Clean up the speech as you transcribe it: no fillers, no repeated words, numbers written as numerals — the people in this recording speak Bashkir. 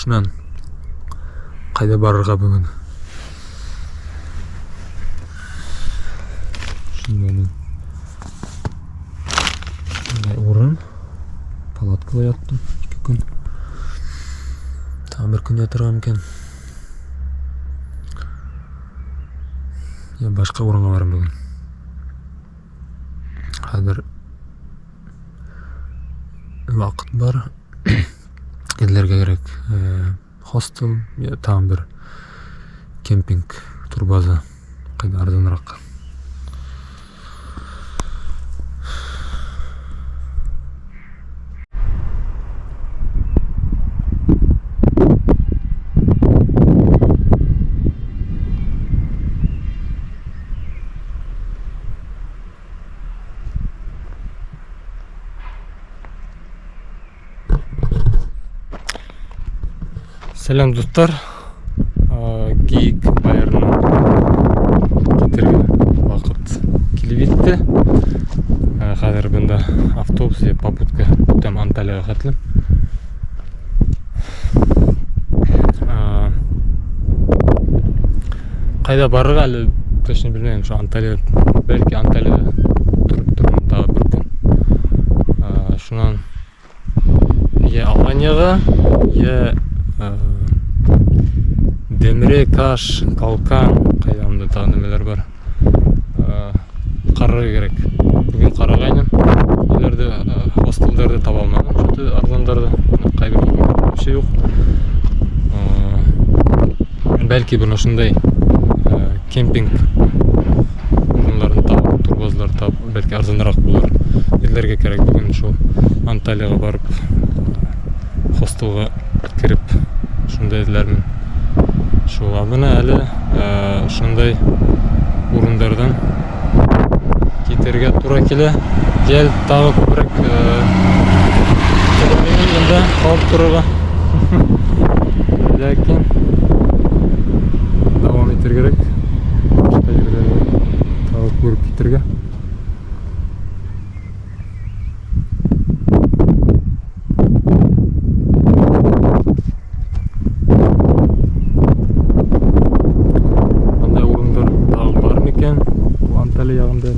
Шунан ҡайҙа барырға бөгөн? Шунда шундай урын. Палаткала яттым 2 көн. Тағы бер көн ятырға мөмкин. Я башҡа урынға барам бөгөн. Хәҙер ваҡыт бар. Эҙләргә кәрәк. Хостел, я тағы бер кемпинг турбаза. Ҡайҙа арзаныраҡ. Сәләм, дуҫтар. Гейек байырынан китергә ваҡыт килеп етте. Хәҙер бында автобус я попутка көтәм Анталияға хәтлем. Ҡайҙа барырға әле точно белмәйем. Шул Анталия, бәлки Анталияда тороп торормон тағы бер көн. Шунан я Аланияға, я Демре, Каш, Калкан, ҡайҙа унда тағы нәмәләр бар. Ҡарарға кәрәк. Бөгөн ҡарағайным. Ниләрҙе, хостелдарҙы таба алманым. Что-то арзандарҙы. Ҡайбер вообще юҡ. Бәлки бына шундай кемпинг урынларын табып, турбазалар табып, бәлки арзаныраҡ булыр. Эҙләргә кәрәк. Бөгөн шул Анталияға барып, хостелға кереп, шунда эҙләрмен. Шул, ә бына әле шундай урындарҙан китергә тура килә. Йәл тағы күберәк теләмәйем бында ҡалып торорға. Ләкин дауам итергә кәрәк. Башҡа ерҙәрҙе тағы күреп китергә. Бындай урындар тағы бар микән? Анталия яғында